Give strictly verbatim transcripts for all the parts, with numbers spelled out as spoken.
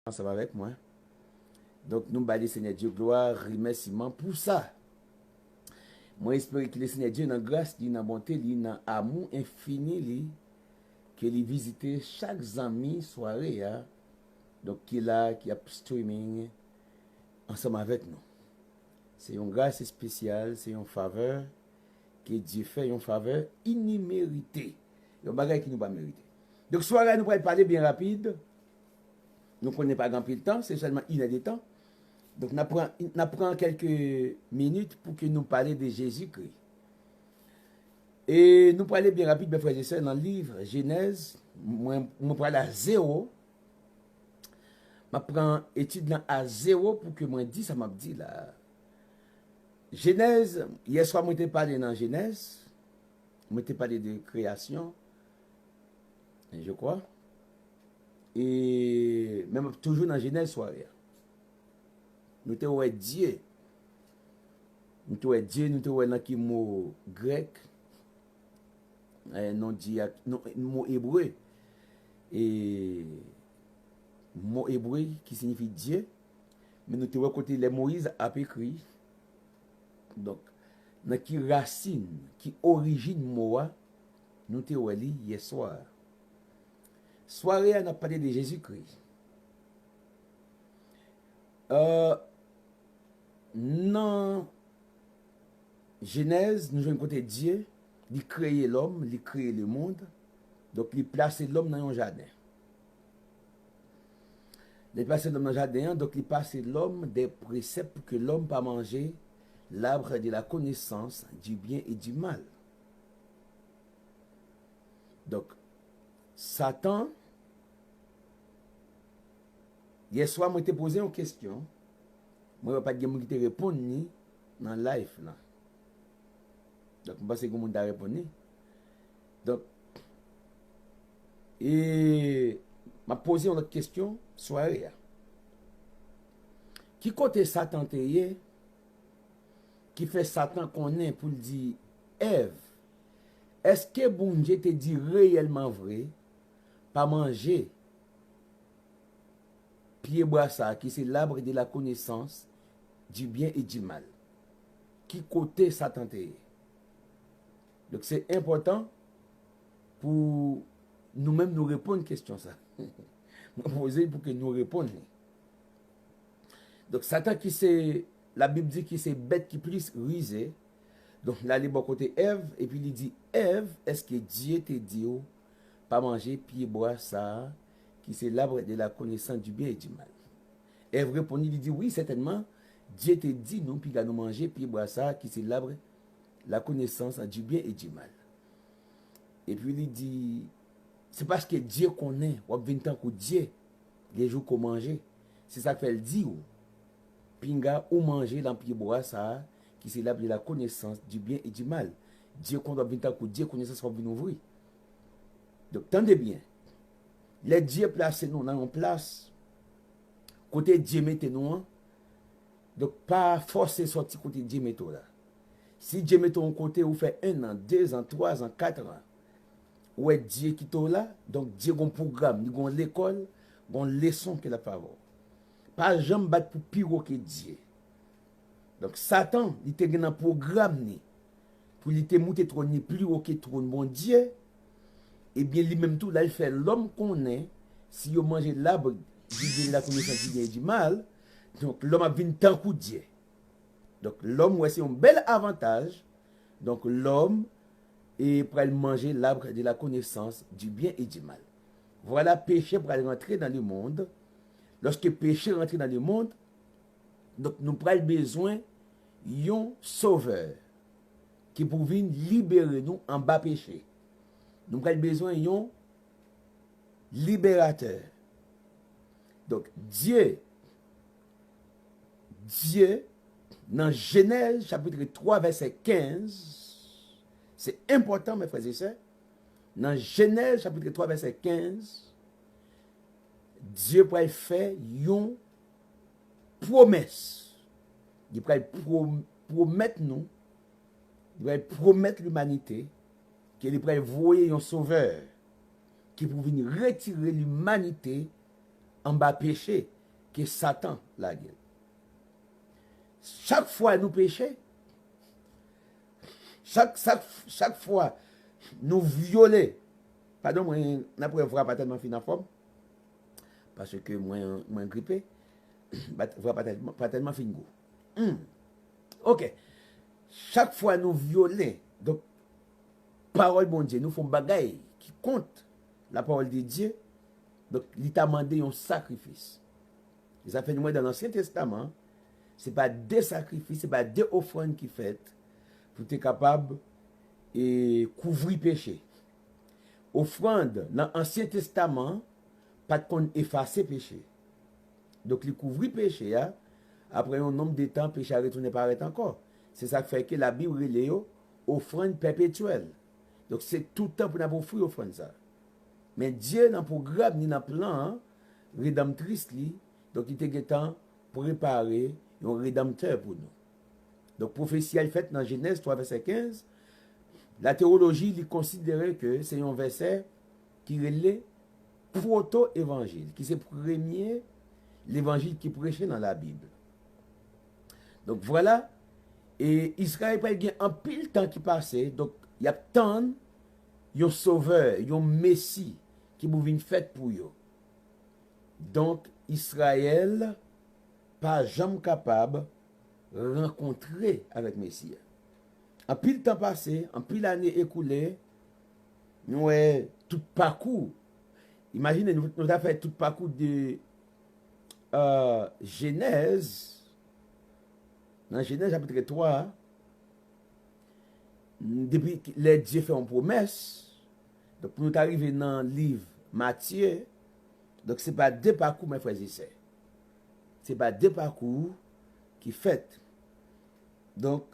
ansanm avèk mwen. Donk, nou bay Lesenyè Dye glwa, remèsiman pou sa. Mwen espere ke Lesenyè Dye, nan gras li, nan bonte li, nan amou enfini li, ke li vizite chak zanmi sware a, donk, ki la, ki ap streaming ansanm avèk nou. Se yon gras espesyal, se yon favè ke Dye fè, yon favè inimerite. Yon bagay ke nou pa merite. Donk, sware a, nou pral pale byen rapid. Nou konnen pa gen anpil tan, se sèlman inèdtan. Donk, n ap pran, n ap pran kèlke minit pou ke nou pale de Jezikri. E nou prale byen rapid, men frè e sè, nan liv Jenèz, mwen, mwen pral a zewo. M ap pran etid lan a zewo pou ke mwen di sa m ap di la. Jenèz, yèswa mwen te pale nan Jenèz, mwen te pale de kreyasyon, je crois. E men m ap toujou nan Jenèz sware a. Nou te wè Dye. Nou te wè Dye, nou te wè nan ki mo grèk, eh, non Dye a, non, mo ebre. E mo ebre ki siyifi Dye. Men nou te wè kote lè Moyiz ap ekri. Donk, nan ki rasin, ki orijin mo a, nou te wè li yèswa. Sware a, n ap pale de Jezikri. Euh, nan Jenèz, nou jwenn kote Dye, li kreye lòm, li kreye lemonn. Donk, li plase lòm nan yon jaden. Li plase lòm nan jaden an, donk, li pase lòm de presèp pou ke lòm pa manje l'arbre de la connaissance du bien et du mal. Donk, Satan, yèswa mwen te poze yon kesyon, mwen wè pa t gen moun ki te reponn li nan live lan. Donk, m panse gen moun ta reponn li. Donk, e m ap poze yon lòt kesyon sware a. Ki kote Satan te ye ki fè Satan konnen pou l di Èv, èske Bondye te di reyèlman vre, pa manje pye bwa sa a ki se l'arbre de la connaissance du bien et du mal? Ki kote Satan te ye? Donk, se enpòtan pou nou menm nou reponn kesyon sa. Mwen poze l pou ke nou reponn li. Donk, Satan ki se, Labib di ki se bèt ki plis rize. Donk, l ale bò kote Èv, epi li di, Èv, èske Dye te di w pa manje pye bwa sa a, ki se l'arbre de la connaissance du bien et du mal? Èv reponn li, li di, wi, sètènman, Dye te di nou, piga nou manje pye bwa sa a, ki se l'arbre la connaissance du bien et du mal. Epi li di, se paske Dye konnen w ap vin tankou Dye, le jou ke w manje. Se sa k fè l di w, pinga ou manje lan pye bwa sa a, ki se l'arbre de la connaissance du bien et du mal. Dye konnen w ap vin tankou Dye, konesans w ap vin ouvri. Donk, tande byen. Lè Dye plase nou nan yon plas, kote Dye mete nou an, donk, pa fòse sòti kote Dye mete w la. Si Dye mete w yon kote, ou fè en an, de zan, twa zan, kat an, ou wè Dye kite w la, donk, Dye gon pwogram, li gon lekòl, gon leson ke l ap fè avè w. Pa janm bat pou pi wo ke Dye. Donk, Satan, li te gen nan pwogram li pou li te moute twòn li pli wo ke twòn Bondye. Ebyen, li menm tou, l al fè lòm konnen si yo manje l'arbre du bien et de la connaissance du bien et du mal, donk, lòm ap vin tankou Dye. Donk, lòm wè se yon bèl avantaj. Donk, lòm e pral manje l'arbre de la connaissance du bien et du mal. Vwala, peche pral rantre nan lemonn. Lòske peche rantre nan lemonn, donk, nou pral bezwen yon sovè ki pou vin libere nou anba peche. Nou pral bezwen yon liberatè. Donk, Dye, Dye, nan Jenèz chapit twa vèsè kenz, se enpòtan, mes frères et sœurs, nan Jenèz chapit twa vèsè kenz, Dye pral fè yon pwomès. Li pral pwo-, pwomèt nou, li pral pwomèt limanite ke li pral voye yon sovè ki pou vin retire limanite anba peche. ke Satan lage l. Chak fwa nou peche, chak, chak, chak fwa nou vyole, padon, mwen, n ap wè vwa pa tèlman fin anfòm, paske mwen, mwen gripe, vwa pa tèlman, pa tèlman fin gou. Hmm. Ok. Chak fwa nou vyole, donk, pawòl Bondye, nou fè yon bagay ki kont la parole de Dieu, donk, li ta mande yon sakrifis. E sa fè nou wè nan Ansyen Testaman, se pa de sakrifis, se pa de ofrann ki fèt pou te kapab, e, kouvri peche. Ofrann nan Ansyen Testaman pa t konn efase peche. Donk, li kouvri peche a, apre yon nonb de tan, peche a retounen parèt ankò. Se sa k fè ke Labib rele yo ofrann pèpetyèl. Donk, se toutan pou n ap ofri ofrann sa. Men Dye nan pwogram ni nan plan an, redanmtris li, donk li te gentan prepare yon redanmtè pou nou. Donk pwofesi a fèt nan Jenèz twa vèsè kenz. Latewoloji li konsidere ke se yon vèsè ki rele pwoto evanjil, ki se premye levanjil ki preche nan Labib. Donk vwala, e Izrayèl pral gen anpil tan ki pase, donk y ap tann yon sovè, yon mesi ki pou vin fèt pou yo. Donk Izrayèl pa janm kapab rankontre avèk Mesi a. Anpil tan pase, anpil ane ekoule, nou wè tout pakou. Imajine, nou, nou ta fè tout pakou de, euh, Jenèz, nan Jenèz chapit twa, depi lè Dye fè yon pwomès, donk pou nou ta rive nan liv Matye, donk se pa de pakou, mè frè e sè. Se pa de pakou ki fèt. Donk,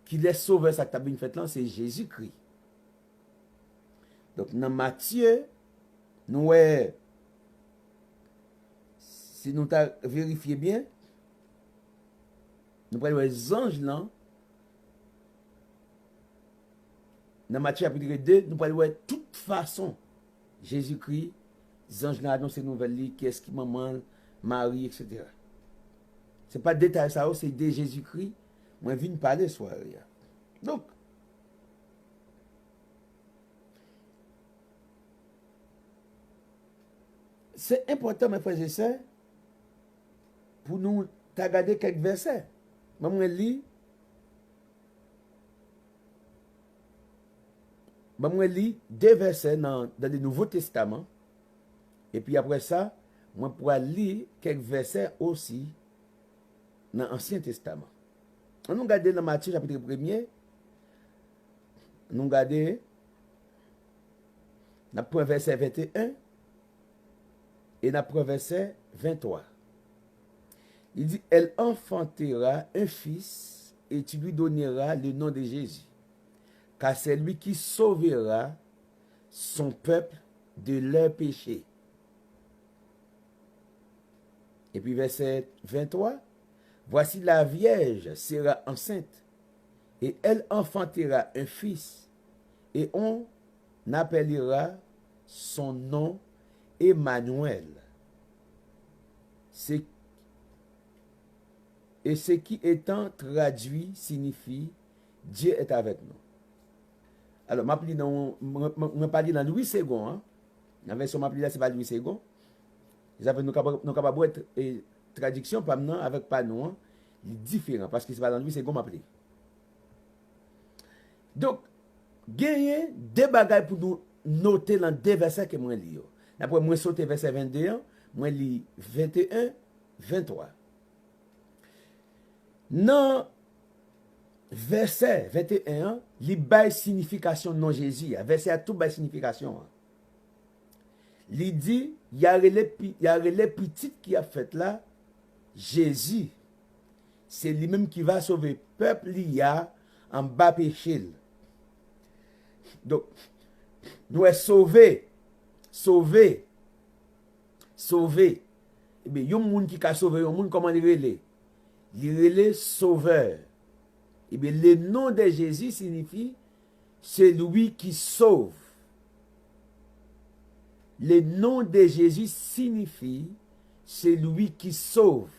kilès sovè sa k t ap vin fèt lan? Se Jezikri. Donk, nan Matye, nou wè, si nou ta verifye byen, nou pral wè zanj lan, nan Matye chapit de, nou pral wè tout fason Jezikri, zanj lan anonse nouvèl li, kiyès ki manman l, Mari, etsetera. Se pa detay sa yo, se de Jezikri mwen vin pale sware a. Donk, se enpòtan, mè frè e sè, pou nou ta gade kèk vèsè. Ban mwen li, ban mwen li de vèsè nan, nan le Nouveau Testament. Epi apre sa, mwen pral li kèk vèsè osi nan Ansyen Testaman. An nou gade nan Matye chapit premye, nou gade, n ap pran vèsè venteyen e n ap pran vèsè venntwa. Li di, elle enfantera un fils et tu lui donneras le nom de Jésus, car c'est lui qui sauvera son peuple de leurs péchés. Epi vèsè venntwa, voici la vierge sera enceinte et elle enfantera un fils et on appellera son nom Emmanuel. C'est et ce qui étant traduit signifie Dieu est avec nous. Alò, m ap li nan, mwen, mwen, mwen pa li nan Louis Segond an. Nan vèsyon m ap li la, se pa Louis Segond. Sa fè nou kapab, nou kapab wè, e, tradiksyon pa m nan avèk pa nou an, li diferan, paske se pa nan Louis Segond m ap li. Donk, genyen de bagay pou nou note nan de vèsè ke mwen li yo. N ap wè mwen sote vèsè vennde an, mwen li venteyen, venntwa. Nan vèsè venteyen an, li bay siyifikasyon non Jezi a. Vèsè a tou bay siyifikasyon an. Li di, y a rele pi-, y a rele pitit ki ap fèt la, Jezi. Se li menm ki va sove pèp li a anba peche l. Donk, nou wè sove, sove, sove. Ebyen, yon moun ki ka sove yon moun, kòman li rele? Li rele Sovè. Ebyen, le nom de Jésus signifie celui qui sauve. Le nom de Jésus signifie celui qui sauve.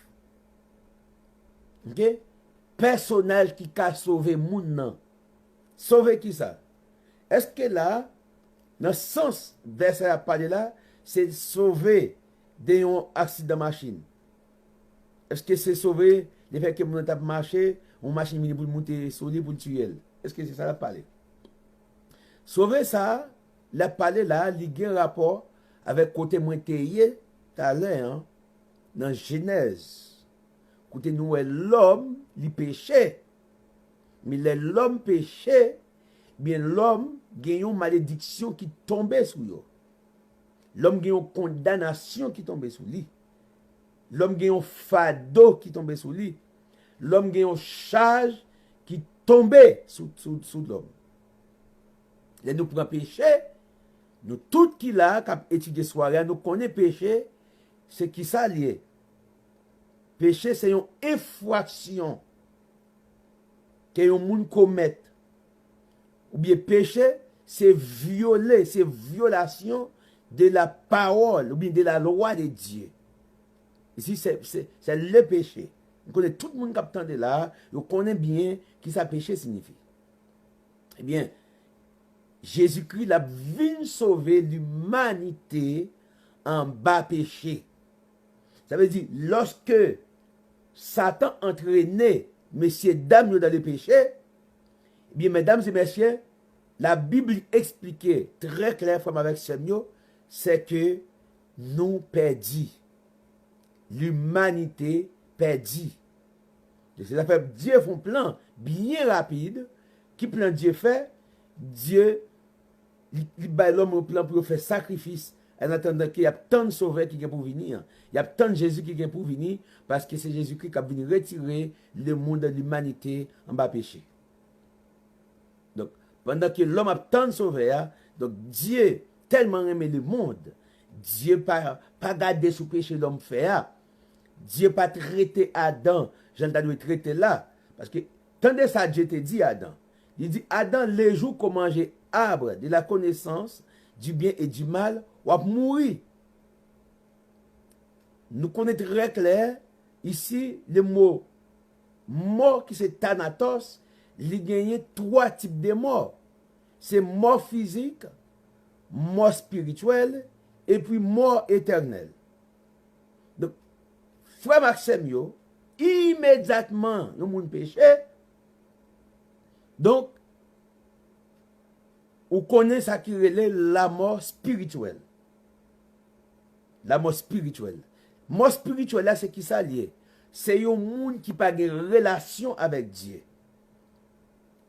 Ok? Pèsonaj ki ka sove moun nan. Sove kisa? Èske la, nan sans vèsè a pale la, se sove de yon aksidan machin? Èske se sove lefètke moun nan t ap mache, yon machin vini pou l moute sou li, pou l tiye l? Èske se sa l ap pale? Sove sa a, l ap pale la, li gen rapò avèk kote mwen te ye talè an, nan Jenèz, kote nou wè lòm, li peche. Men lè lòm peche, byen lòm gen yon malediksyon ki tonbe sou yo. Lòm gen yon kondanasyon ki tonbe sou li. Lòm gen yon fado ki tonbe sou li. Lòm gen yon chaj ki tonbe sou, sou, sou lòm. Lè nou pran peche, nou tout ki la, k ap etidye sware a, nou konnen peche, se kisa l ye. Peche, se yon enfraksyon ke yon moun komèt. Oubyen peche, se vyole, se vyolasyon de la parole, oubyen de la loi de Dieu. Isi, se, se, se le péché. M konnen tout moun k ap tande la, yo konnen byen kisa peche siyifi. Ebyen, Jezikri, l ap vin sove limanite anba peche. Sa vle di, lòske Satan antrene mesye dam yo dan le peche, ebyen, medam e mesye, Labib li eksplike trè klè, frè m avèk sè m yo, se ke nou pèdi. Limanite pèdi. Se sa fè Dye fè yon plan byen rapid. Ki plan Dye fè? Dye, li, li bay lòm yon plan pou yo fè sakrifis, an atandan ke y ap tann Sovè ki gen pou vini an. Y ap tann Jezi ki gen pou vini, paske se Jezikri k ap vin retire lemonn, limanite, anba peche. Donk, pandan ke lòm ap tann Sovè a, donk, Dye tèlman renmen lemonn, Dye pa, pa gade sou peche lòm fè a. Dye pa trete Adan jan l ta dwe trete l la. Paske, tande sa Dye te di Adan. Li di, Adan, le jou ke w manje arbre de la connaissance du bien et du mal, w ap mouri. Nou konnen trè klè, isi, le mo mò ki se thanatos, li genyen twa tip de mò. Se mò fizik, mò espirityèl, epi mò etènèl. Donk, frè m ak sè m yo, imedyatman yon moun peche, donk, ou konnen sa ki rele lamò espirityèl. Lamò espirityèl. Mò espirityèl la, se kisa l ye? Se yon moun ki pa gen relasyon avèk Dye.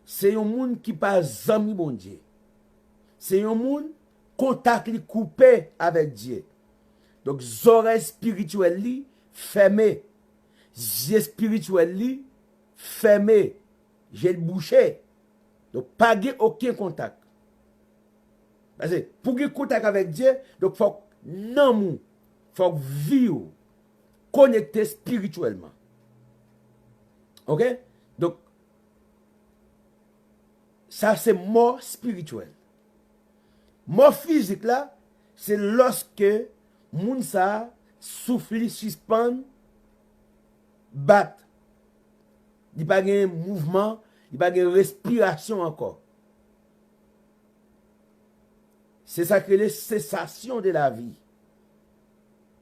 Se yon moun ki pa zanmi Bondye. Se yon moun, kontak li koupe avèk Dye. Donk, zòrèy espirityèl li fèmen. Zye espirityèl li fèmen. Je l bouche. Donk, pa gen okenn kontak. Paske pou gen kontak avèk Dye, donk fòk nanm ou, fòk vi w konekte espirityèlman. Oke? Donk, sa se mò espirityèl. Mò fizik la, se lòske moun sa a, souf li sispann bat. Li pa gen mouvman, li pa gen respirasyon ankò. Se sa k rele cessation de la vie.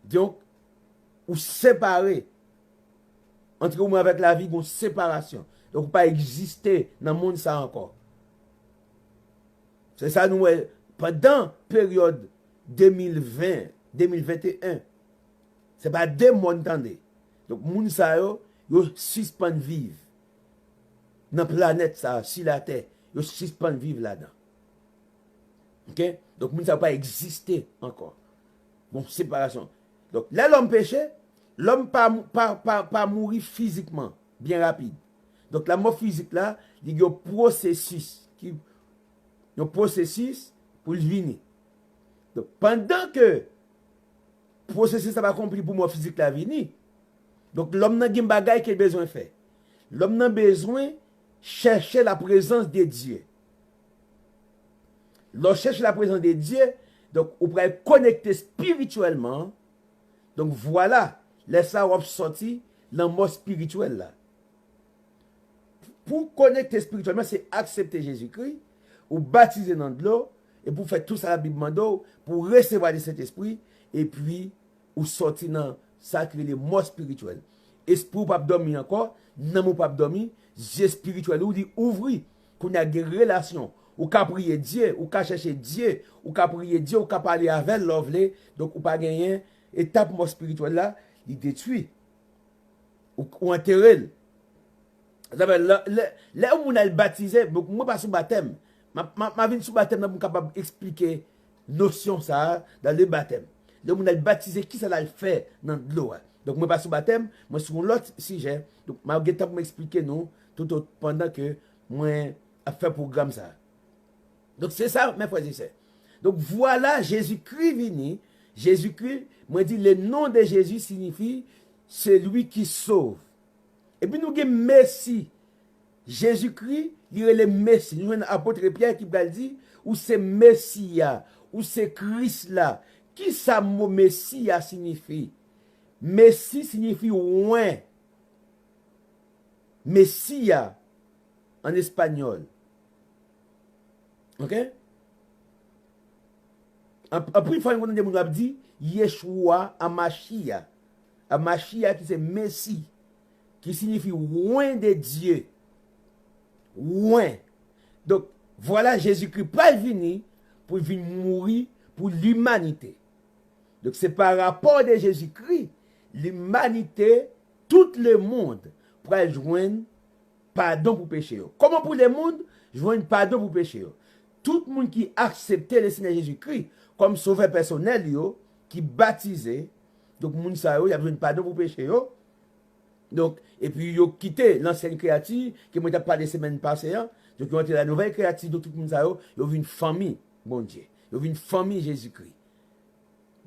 Donk, ou separe. Ant ou menm avèk lavi, gon separasyon. Donk, ou pa egziste nan mond sa ankò. Se sa nou wè pandan peryòd de mil ven, de mil venteyen. Se pa de mòn tande. Donk, moun sa yo, yo sispann viv nan planèt sa, si latè, yo sispann viv ladan. Oke? Donk, moun sa yo pa egziste ankò. Bon, separasyon. Donk, lè lòm peche, lòm pa, pa, pa, pa mouri fizikman, byen rapid. Donk, lamò fizik la, li gen yon pwosesis, ki, yon pwosesis pou l vini. Donk, pandan ke pwosesis la pa akonpli pou mò fizik la vini, donk, lòm nan gen bagay ke l bezwen fè. Lòm nan bezwen chèche la prezans de Dye. Lè w chèche la prezans de Dye, donk, ou pral konekte espirityèlman Donk, vwala, lè sa a w ap sòti lanmò espirityèl la. Pou w konekte espirityèlman, se aksepte Jezikri, ou batize nan dlo, epi w fè tou sa Labib mande w, pou w resevwa de Sentespri, epi ou sòti nan sa ki rele mò espirityèl. Espri w p ap dòmi ankò, nanm ou p ap dòmi, zye espirityèl ou li ouvri. Kounye a gen relasyon. Ou ka priye Dye, ou ka chèche Dye, ou ka priye Dye, ou ka pale avè l lè w vle. Donk, ou pa genyen etap mò espirityèl la, li detwi. Ou, ou antere l. Sa fè, lè, lè, lè yon moun al batize, bon, mwen pa sou batèm. M a, m a, m a vin sou batèm nan pou m kapab eksplike nosyon sa a dans le baptême. Lè yon moun al batize, kisa l al fè nan dlo a? Donk, mwen pa sou batèm, mwen sou yon lòt sijè. Donk, m a gen tan pou m eksplike nou tout o-, pandan ke mwen ap fè pwogram sa a. Donk, se sa, mes frères et sœurs. Donk, vwala, Jezikri vini. Jezikri, mwen di, le nom de Jésus signifie celui qui sauve. Epi nou gen Mesi. Jezikri, li rele Mesi. Nou jwenn apot Pyè ki pral di, ou se Mesi a, ou se Kris la. Kisa mo Mesi a siyifi? Mesi siyifi wen. Mesi a, an espanyòl. Oke? An, anpil fwa, nou konn tande moun ap di, Yeshua Amashia. Amashia ki se Mesi, ki siyifi wen de Dye. Wen. Donk, vwala, Jezikri pral vini pou l vin mouri pou limanite. Donk, se pa rapò de Jezikri, limanite, tout lemonn pral jwenn padon pou peche yo. Kòman pou lemonn jwenn padon pou peche yo? Tout moun ki aksepte Lesenyè Jezikri kòm Sovè pèsonèl yo, ki batize, donk moun sa yo, y ap jwenn padon pou peche yo. Donk, epi yo kite lansyen kreyati ke mwen t ap pale semèn pase an. Donk, yo antre la nouvèl kreyati, donk tout moun sa yo, yo vin fanmi Bondye. Yo vin fanmi Jezikri.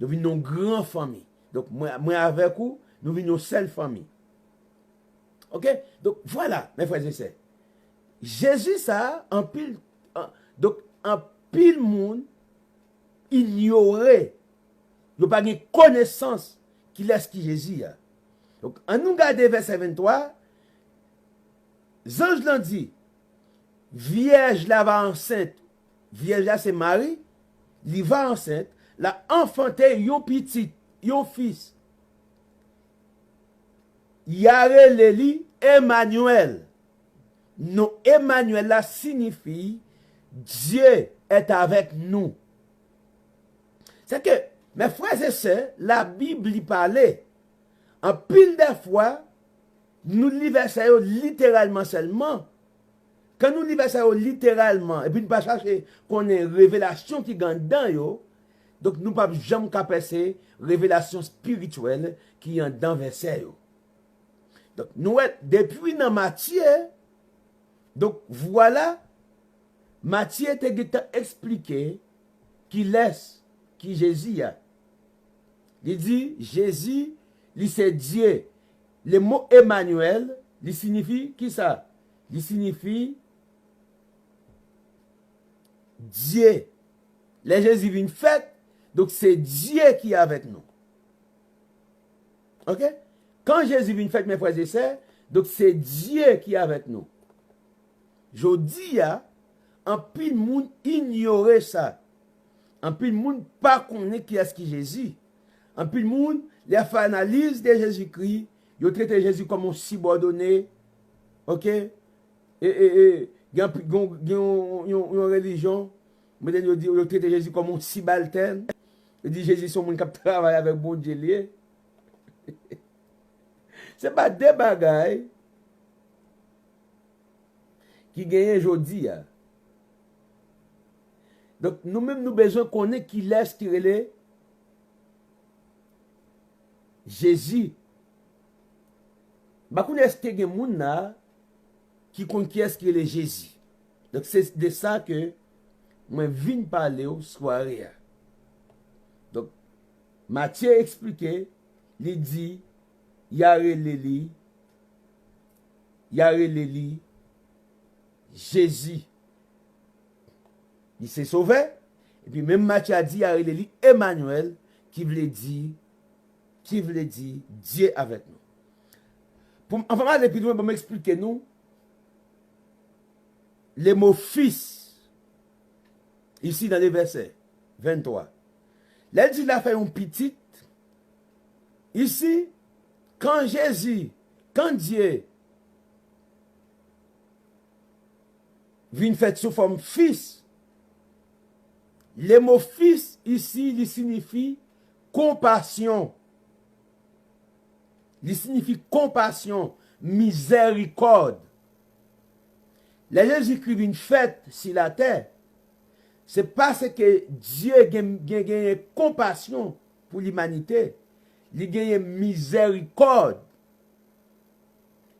Yo vin yon gran fanmi. Donk, mwen, mwen avèk ou, nou vin yon sèl fanmi. Oke? Donk, vwala, mes frères et sœurs. Jezi sa a, anpil, an, donk, anpil moun inyore. Yo pa gen konesans kilès ki Jezi a. Donk, ann nou gade vèsè venntwa, zanj lan di, vyèj la va ansent. Vyèj la se Mari, li va ansent, l a anfante yon pitit, yon fis. Y a rele li Emanyèl. Non Emanyèl la siyifi Dieu est avec nous. Se ke, mes frères et sœurs, Labib li pale. Anpil de fwa, nou li vèsè yo literalman sèlman. Kan nou li vèsè yo literalman, epi nou pa chache konnen revelasyon ki gen anndan yo, donk nou p ap janm ka pèse revelasyon espirityèl ki anndan vèsè yo. Donk, nou wè, depi nan Matye, donk, vwala, Matye te gentan eksplike kilès ki Jezi a. Li di, Jezi, li se Dye. Le mo Emanyèl, li siyifi kisa? Li siyifi Dye. Lè Jezi vin fèt, donk se Dye ki avèk nou. Oke? Kan Jezi vin fèt, mes frères et sœurs, donk se Dye ki avèk nou. Jodi a, anpil moun inyore sa. Anpil moun pa konnen kiyès ki Jezi. Anpil moun, lè y ap fè analiz de Jezikri, yo trete Jezi kòm yon sibòdone. Oke? E, e, e, gen anpi-, gen, gen yon, yon, yon relijyon, men yo di, yo trete Jezi kòm yon sibaltèn. Yo di Jezi se yon moun k ap travay avèk Bondye li ye. Se pa de bagay ki genyen jodi a. Donk, nou menm, nou bezwen konnen kilès ki rele Jezi. M pa konnen èske gen moun la ki konn kiyès ki rele Jezi. Donk, se de sa ke mwen vin pale w sware a. Donk, Matye eksplike, li di, y a rele li, y a rele li Jezi. Li se Sovè. Epi menm Matye a di, y a rele li Emanyèl, ki vle di, ki vle di Dye avèk nou. Pou m, anvan m ale pi lwen, ban m eksplike nou le mo fis, isi nan le vèsè venntwa. Lè l di l a fè yon pitit, isi, kan Jezi, kan Dye vin fèt sou fòm fis, le mo fis isi, li siyifi konpasyon. Li siyifi konpasyon, mizèrikòd. Lè Jezikri vin fèt si latè, se paske Dye gen, gen, genyen konpasyon pou limanite. Li genyen mizèrikòd.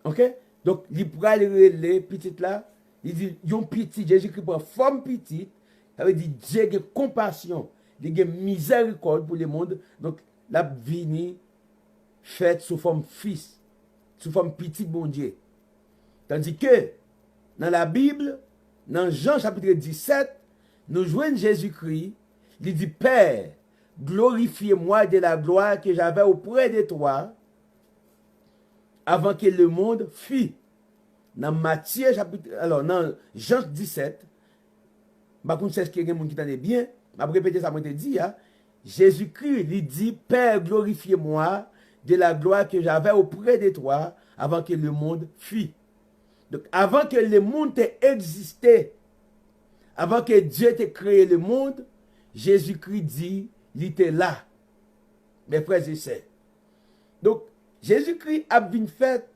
Oke? Donk, li pral rele pitit la, li di yon pitit, Jezikri pran fòm pitit, sa vle di Dye gen konpasyon, li gen mizèrikòd pou lemonn, donk, l ap vini fèt sou fòm fis, sou fòm pitit Bondye. Tandike, nan Labib, nan Jan chapit disèt, nou jwenn Jezikri, li di, Père, glorifie-moi de la gloire que j'avais auprès de toi avant que le monde fût. Nan Matye chapit, alò, nan Jan disèt, m pa konn si èske gen moun ki tande byen, m ap repete sa mwen te di a, Jezikri, li di, Père, glorifie-moi de la gloire que j'avais auprès de toi avant que le monde fût. Donk, avan ke lemonn te egziste, avan ke Dye te kreye lemonn, Jezikri di li te la. Mes frères et sœurs. Donk, Jezikri ap vin fèt,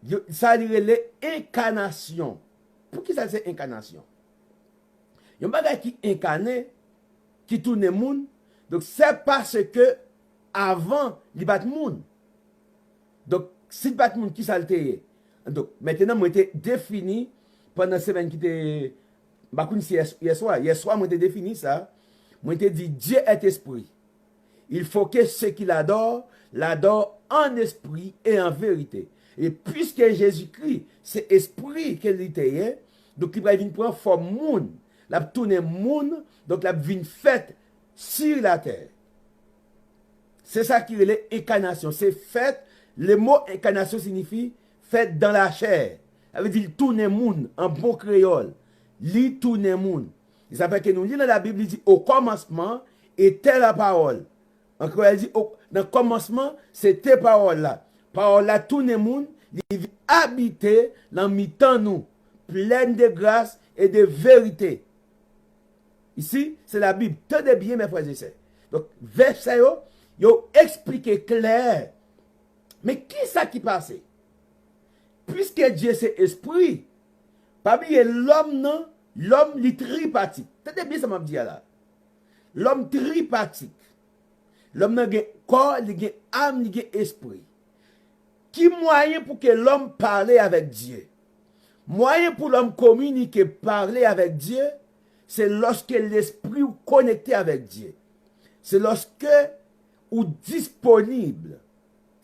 yo, sa li rele enkanasyon. Poukisa se enkanasyon? Yon bagay ki enkane, ki tounen moun, donk, se paske avan, li pa t moun. Donk, si l pa t moun, kisa l te ye? Donk, mentenan, mwen te defini pandan semèn ki te, m pa konn si yè, yè swa, yè swa, mwen te defini sa. Mwen te di, Dieu est esprit. Il faut que ceux qui l'adorent, l'adorent en esprit et en vérité. E piske Jezikri se espri ke li te ye, donk li pral vin pran fòm moun. L ap tounen moun, donk l ap vin fèt sur la terre. Se sa ki rele enkanasyon. Se fèt, le mo enkanasyon siyifi fèt dans la chair. Sa vle di l tounen moun, an bon kreyòl. Li tounen moun. E sa fè ke nou li nan Labib, li di, Au commencement était la parole. An kreyòl, li di, Au, nan kòmansman, se te Pawòl la. Pawòl la tounen moun, li vin abite nan mitan nou, pleine de grâce et de vérité. Isi, se Labib. Tande byen, mes frères et sœurs. Donk, vèsè yo, yo eksplike klè. Men kisa ki pase? Piske Dye se espri, pa bliye lòm nan, lòm li tripatik. Tande byen sa m ap di a la. Lòm tripatik. Lòm nan gen kò, li gen am, li gen espri. Ki mwayen pou ke lòm pale avèk Dye? Mwayen pou lòm kominike, pale avèk Dye, se lòske lespri w konekte avèk Dye. Se lòske ou disponib.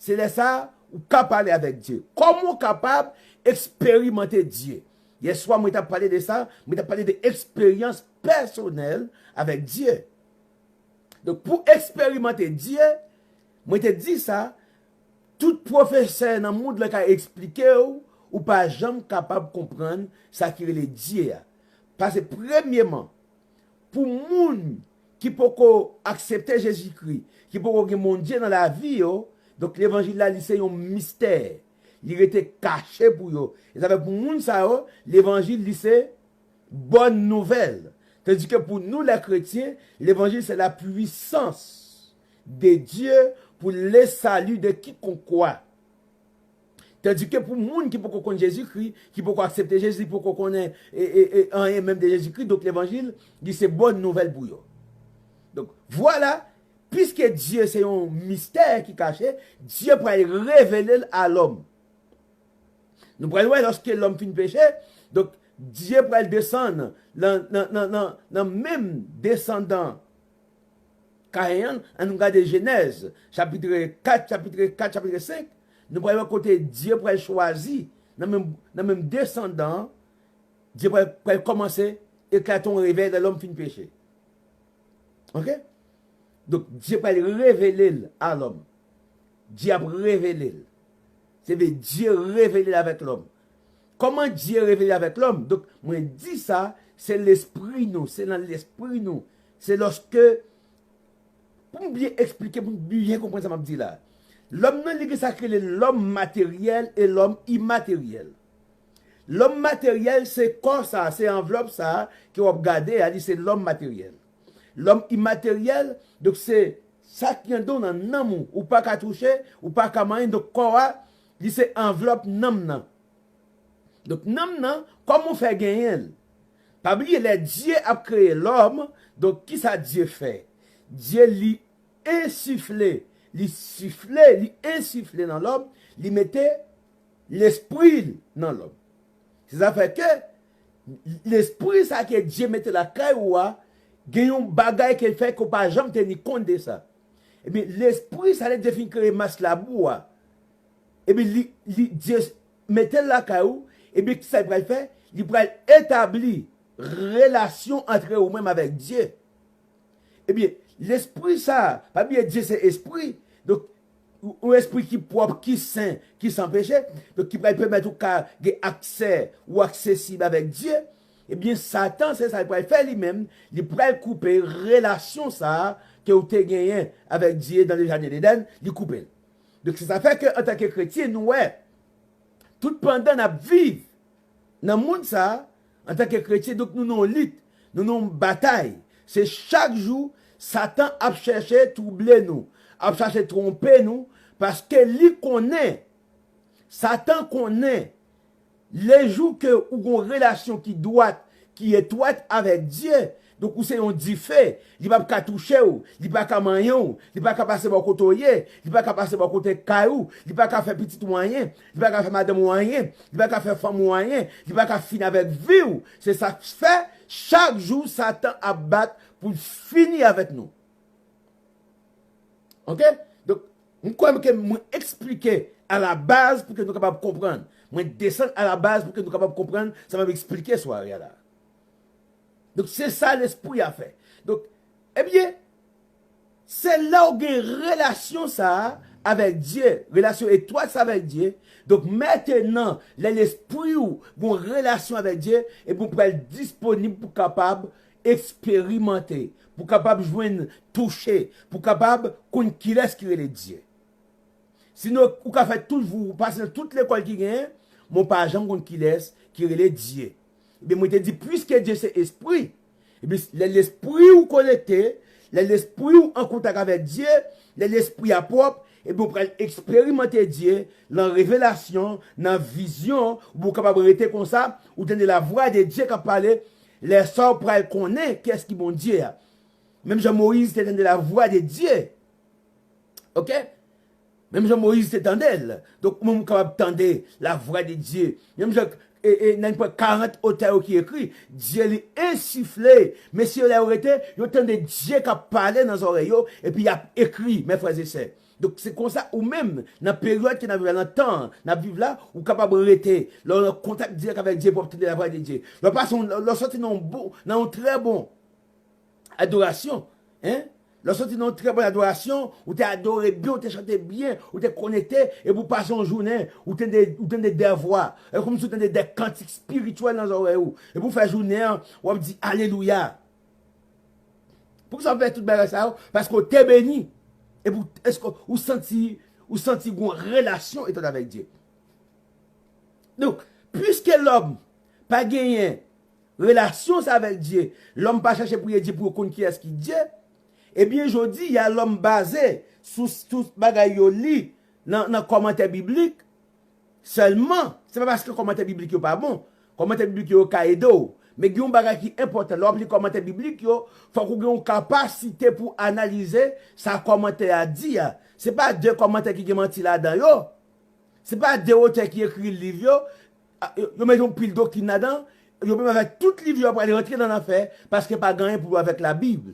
Se lè sa a, ou ka pale avèk Dye. Kòman w kapab eksperimante Dye? Yè swa, mwen t ap pale de sa, mwen t ap pale de eksperyans pèsonèl avèk Dye. Donk, pou eksperimante Dye, mwen te di sa, tout pwofesè nan mond lan ka eksplike w, ou pa janm kapab konprann sa ki rele Dye a. Paske, premyeman, pou moun ki poko aksepte Jezikri, ki poko gen Bondye nan lavi yo, donk levanjil la, li se yon mistè. Li rete kache pou yo. E sa fè pou moun sa yo, levanjil, li se bòn nouvèl. Tandike pou nou, lè kretyen, levanjil se la puissance de Dieu pour le salut de quiconque croit. Tandike pou moun ki poko konn Jezikri, ki poko aksepte Jezi, poko konnen e, e, e, anyen menm de Jezikri, donk levanjil, li se bòn nouvèl pou yo. Donk, vwala, piske Dye se yon mistè ki kache, Dye pral revele l a lòm. Nou pral wè lòske lòm fin peche, donk, Dye pral desann nan, nan, nan, nan, nan menm desandan Kayen an, ann nou gade Jenèz, chapit kat, chapit kat, chapit senk, nou pral wè kote Dye pral chwazi, nan menm, nan menm desandan an, Dye pral, pral kòmanse eklate yon revèy lè lòm fin peche. Oke? Donk, Dye pral revele l a lòm. Dye ap revele l. Se vle Dye revele l avèk lòm. Kòman Dye revele avèk lòm? Donk, mwen di sa, se lespri nou, se nan lespri nou. Se lòske, pou m byen eksplike, pou m byen konprann sa m ap di la. Lòm nan, li gen sa k rele lòm materyèl e lòm imateryèl. Lòm materyèl, se kò sa, se anvlòp sa ke w ap gade a, li se lòm materyèl. Lòm imateryèl, donk se sa ki anndan w nan nanm ou, ou pa ka touche, ou pa ka manyen, donk kò a, li se anvlòp nanm nan. Donk nanm nan, kòman w fè genyen l? Pa bliye, lè Dye ap kreye lòm, donk kisa Dye fè? Dye li ensifle, li sifle, li ensifle nan lòm, li mete lespri l nan lòm. Se sa fè ke lespri sa ke Dye mete lakay ou a, gen yon bagay ke l fè ke w pa janm te ni kont de sa. Ebyen, lespri sa, lè Dye fin kreye mas labou a, ebyen, li, li, Dye mete l lakay ou, ebyen, kisa l pral fè? Li pral etabli relasyon antre ou menm avèk Dye. Ebyen, lespri sa, pa bliye Dye se espri. Donk, yon espri ki pwòp, ki sen, ki san peche, donk ki pral pèmèt ou ka gen aksè ou aksesib avèk Dye. Ebyen, Satan, se sa l pral fè li menm, li pral koupe relasyon sa a ke w te genyen avèk Dye nan le jaden Edenn, li koupe l. Donk, se sa fè ke antanke kretyen, nou wè, tout pandan n ap viv nan mond sa a, antanke kretyen, donk nou nan yon lit, nou nan yon batay. Se chak jou Satan ap chèche twouble nou, ap chache twonpe nou, paske li konnen, Satan konnen, le jou ke ou gon relasyon ki dwat, ki etwat avèk Dye, donk ou se yon dife, li p ap ka touche w, li pa ka manyen w, li pa ka pase bò kote w ye, li pa ka pase bò kote kay ou, li pa ka fè pitit ou anyen, li pa ka fè madanm ou anyen, li pa ka fè fanm ou anyen, li pa ka fini avèk vi w. Se sa k fè, chak jou Satan ap bat pou l fini avèk nou. Oke? Donk, m kwè ke mwen eksplike a la baz pou ke nou kapab konprann. Mwen desann a la baz pou ke nou kapab konprann sa m ap eksplike sware a la. Donk, se sa lespri a fè. Donk, ebyen, se lè w gen relasyon sa a avèk Dye, relasyon etwat sa avèk Dye. Donk, mentenan, lè lespri w gon relasyon avèk Dye, ebyen, w pral disponib pou kapab eksperimante, pou kapab jwenn touche, pou kapab konn kilès ki rele Dye. Sinon, ou ka fè tout jou, ou pase nan tout lekòl ki genyen, men w pa janm konn kilès ki rele Dye. Ebyen, mwen te di, piske Dye se espri, ebyen, lè lespri w konekte, lè lespri w an kontak avèk Dye, lè lespri a pwòp, ebyen, ou pral eksperimante Dye nan revelasyon, nan vizyon, ou kapab rete konsa, ou tande lavwa de Dye k ap pale, lè sa w pral konnen kiyès ki Bondye a. Menm jan Moyiz te tande lavwa de Dye. Oke? Menm jan Moyiz te tande l. Donk, ou menm ou kapab tande lavwa de Dye. Menm jan, e, e, nan pwen karant otè yo ki ekri, Dye li ensifle. Mesye yo, lè yo rete, yo tande Dye k ap pale nan zòrèy yo, epi y ap ekri, mè frè e sè. Donk, se konsa ou menm, nan peryòd ke n ap viv la, nan tan n ap viv la, ou kapab rete, lè w nan kontak dirèk avèk Dye, pou w ap tande lavwa de Dye. Lè w pase yon, lè w sòti nan yon bon, nan yon trè bon adorasyon, en? Lè w sòti nan yon trè bon adorasyon, ou te adore byen, ou te chante byen, ou te konekte, epi w pase yon jounen, ou tande, ou tande de vwa, e kòmsi ou tande de kantik espirityèl nan zòrèy ou. Epi w fè jounen an, w ap di, alelouya. Poukisa w fè tout bagay sa yo? Paske w te beni. Epi w, èske w santi, ou santi gon relasyon etwat avèk Dye? Donk, piske lòm pa genyen relasyon sa avèk Dye, lòm pa chache priye Dye pou yo konn kiyès ki Dye, ebyen, jodi a, lòm baze sou, sou bagay yo li nan, nan kòmantè biblik, sèlman, se pa paske kòmantè biblik yo pa bon. Kòmantè biblik yo ka ede w. Men gen yon bagay ki enpòtan. Lè w ap li kòmantè biblik yo, fòk ou gen yon kapasite pou analize sa kòmantè a di a. Se pa de kòmantè ki gen manti ladan yo. Se pa de otè ki ekri liv yo. A, yo, yo mete yon pil doktrin ladan. Yo menm avèk tout liv yo, y ap pral rantre nan lanfè paske pa gen anyen pou yo avèk Labib.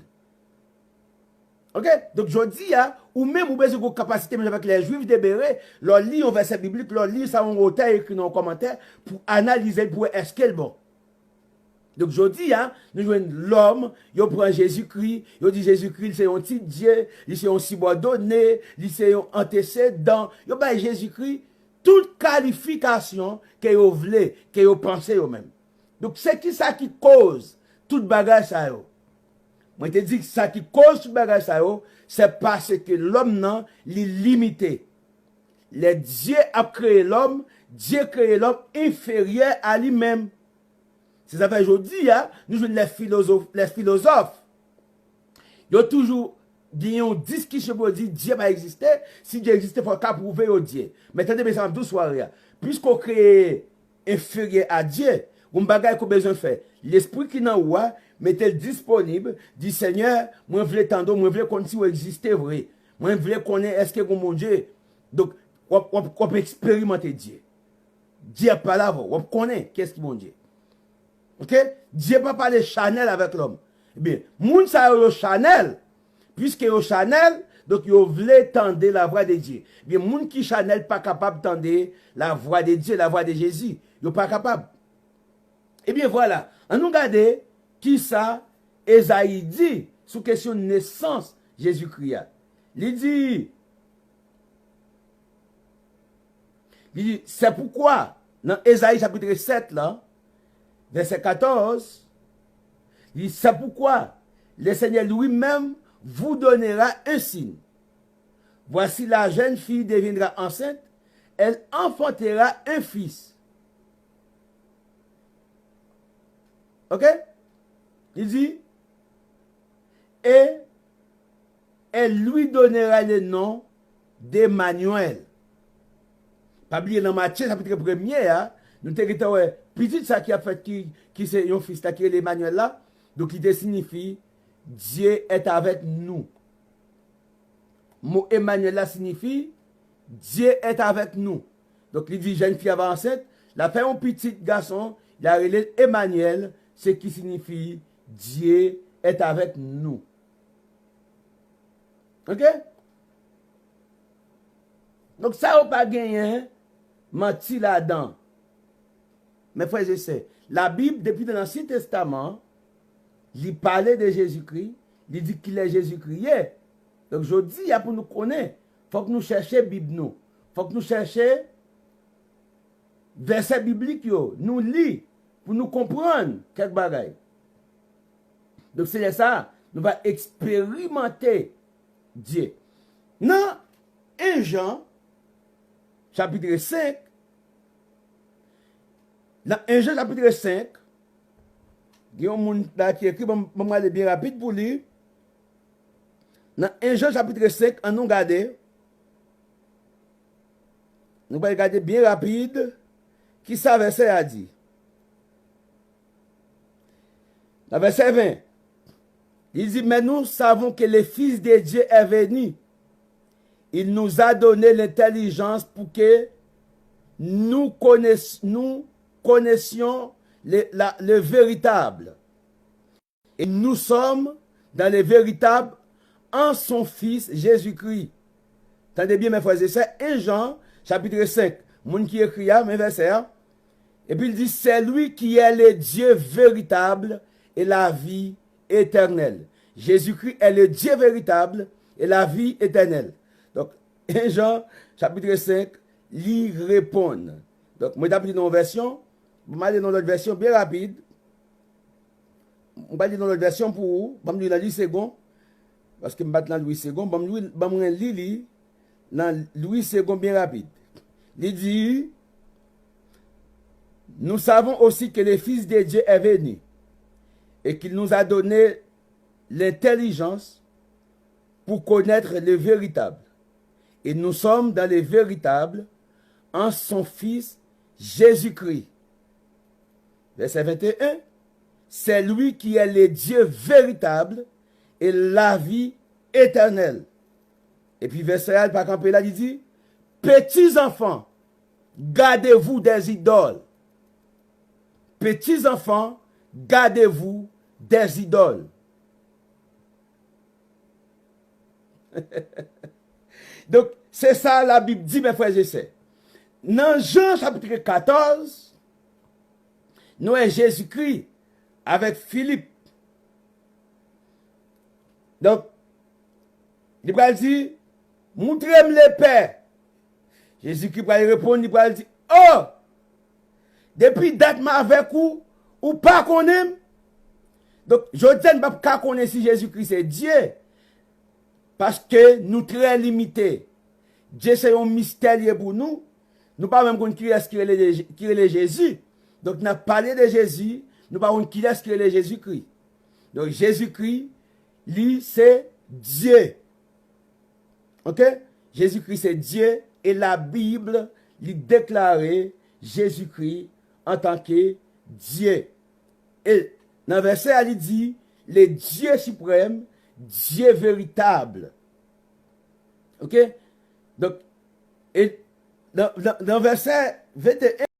Oke? Donk, jodi a, ou menm, ou bezwen gen yon kapasite, menm jan avèk lè Jwif de Bere, lè w li yon vèsè biblik, lè w li sa yon otè ekri nan yon kòmantè, pou analize l, pou wè èske l bon. Donk, jodi a, nou jwenn lòm, yo pran Jezikri, yo di Jezikri, li se yon ti Dye, li se yon sibòdone, li se yon antesedan. Yo bay Jezikri tout kalifikasyon ke yo vle, ke yo panse yo menm. Donk, se ki sa ki koz tout bagay sa yo? Mwen te di sa ki koz tout bagay sa yo, se paske lòm nan, li limite. Lè Dye ap kreye lòm, Dye kreye lòm enferyè a li menm. Se sa fè jodi a, nou jwenn lè filozòf, lè filozòf, yo toujou gen yon diskisyon pou yo di Dye pa egziste. Si Dye egziste, fò w ka pwouve yo Dye. Men tande byen sa m ap di w sware a. Piske w kreye enferyè a Dye, gon bagay ke w bezwen fè. Lespri ki nan ou a, mete l disponib, di, Senyè, mwen vle tande w, mwen vle konn si w egziste vre. Mwen vle konnen èske gon Bondye. Donk, w ap, w ap, w ap eksperimante Dye. Dye ap pale avè w, w ap konnen kiyès ki Bondye. Oke? Dye pa pale chanèl avèk lòm. Ebyen, moun sa yo, yo chanèl. Piske yo chanèl, donk yo vle tande lavwa de Dye. Ebyen, moun ki chanèl pa kapab tande lavwa de Dye, lavwa de Jezi. Yo pa kapab. Ebyen, vwala. Ann nou gade kisa Ezayi di sou kesyon nesans Jezikri a. Li di, Li di, c'est pourquoi, nan Ezayi chapit sèt la, vèsè katòz, li di, c'est pourquoi le Seigneur lui-même vous donnera un signe. Voici, la jeune fille deviendra enceinte, elle enfantera un fils. Ok? Li di, et elle lui donnera le nom d'Emmanuel. Pa bliye nan Matye chapit premye a, nou te gentan wè pitit sa ki ap fèt ki, ki se yon fis la ki rele Emmanuel la. Donk li te siyifi Dieu est avec nous. Mo Emmanuel la siyifi Dieu est avec nous. Donk li di jèn fi a va ansent, l a fè yon pitit gason, l a rele l Emmanuel, se ki siyifi Dieu est avec nous. Ok? Donk sa yo pa genyen manti ladan. Mes frères et sœurs, Labib, depi nan Ansyen Testaman, li pale de Jezikri, li di kilè Jezikri ye. Donk, jodi a, pou nou konnen, fòk nou chèche Bib nou. Fòk nou chèche vèsè biblik yo, nou li pou nou konprann kèk bagay. Donk, se lè sa a, nou va eksperimante Dye. Nan en Jan, chapit senk, nan en Jan, chapit senk, gen yon moun la ki ekri, ban m, ban m gade byen rapid pou li. Nan en Jan, chapit senk, ann nou gade. Nou pral gade byen rapid kisa vèsè a di. Nan vèsè ven, li di, mais nous savons que le Fils de Dieu est venu. Il nous a donné l'intelligence pour que nous connaiss-, nous connaissions le, la, le véritable. Et nous sommes dans le véritable en son Fils Jésus-Christ. Tande byen, mes frères et sœurs, en Jan, chapit senk, moun ki ekri a, men vèsè a. Epi l di, c'est lui qui est le Dieu véritable et la vie éternelle. Jésus-Christ est le Dieu véritable et la vie éternelle. Donk, en Jan, chapit senk, li reponn. Donk, mwen t ap li nan yon vèsyon, mwen ale nan lòt vèsyon byen rapid. Mwen pral li nan lòt vèsyon pou ou, ban m li nan Louis Segond, paske m pa t nan Louis Segond, ban m li, ban mwen li li nan Louis Segond byen rapid. Li di, nous savons aussi que le Fils de Dieu est venu et qu'il nous a donné l'intelligence pour connaître le véritable. Et nous sommes dans le véritable en son Fils Jésus-Christ. Verset vingt et un, c'est lui qui est le Dieu véritable et la vie éternelle. Epi vèsè a, li pa kanpe la, li di, petits enfants, gardez-vous des idoles. Petits enfants, gardez-vous des idoles. Donk, se sa Labib di, mes frères et sœurs. Nan Jan chapit katòz, nou wè Jezikri avec Philippe. Donk, li pral di, montre m Lepè. Jezikri pral reponn, li pral di, oh, depi dat m avèk ou, ou pa konnen m. Donk, jodi a, n p ap ka konnen si Jezikri se Dye, paske nou trè limite. Dye se yon mistè li ye pou nou. Nou pa menm konn kiyès ki rele, ki rele Jezi. Donk, n ap pale de Jezi, nou pa konn kiyès ki rele Jezikri. Donk, Jezikri, li se Dye. Oke? Jezikri se Dye e Labib, li deklare Jezikri antanke Dye. E nan vèsè a, li di, le Dieu suprême, Dieu véritable. Oke? Donk, e nan, nan, nan vèsè venteyen,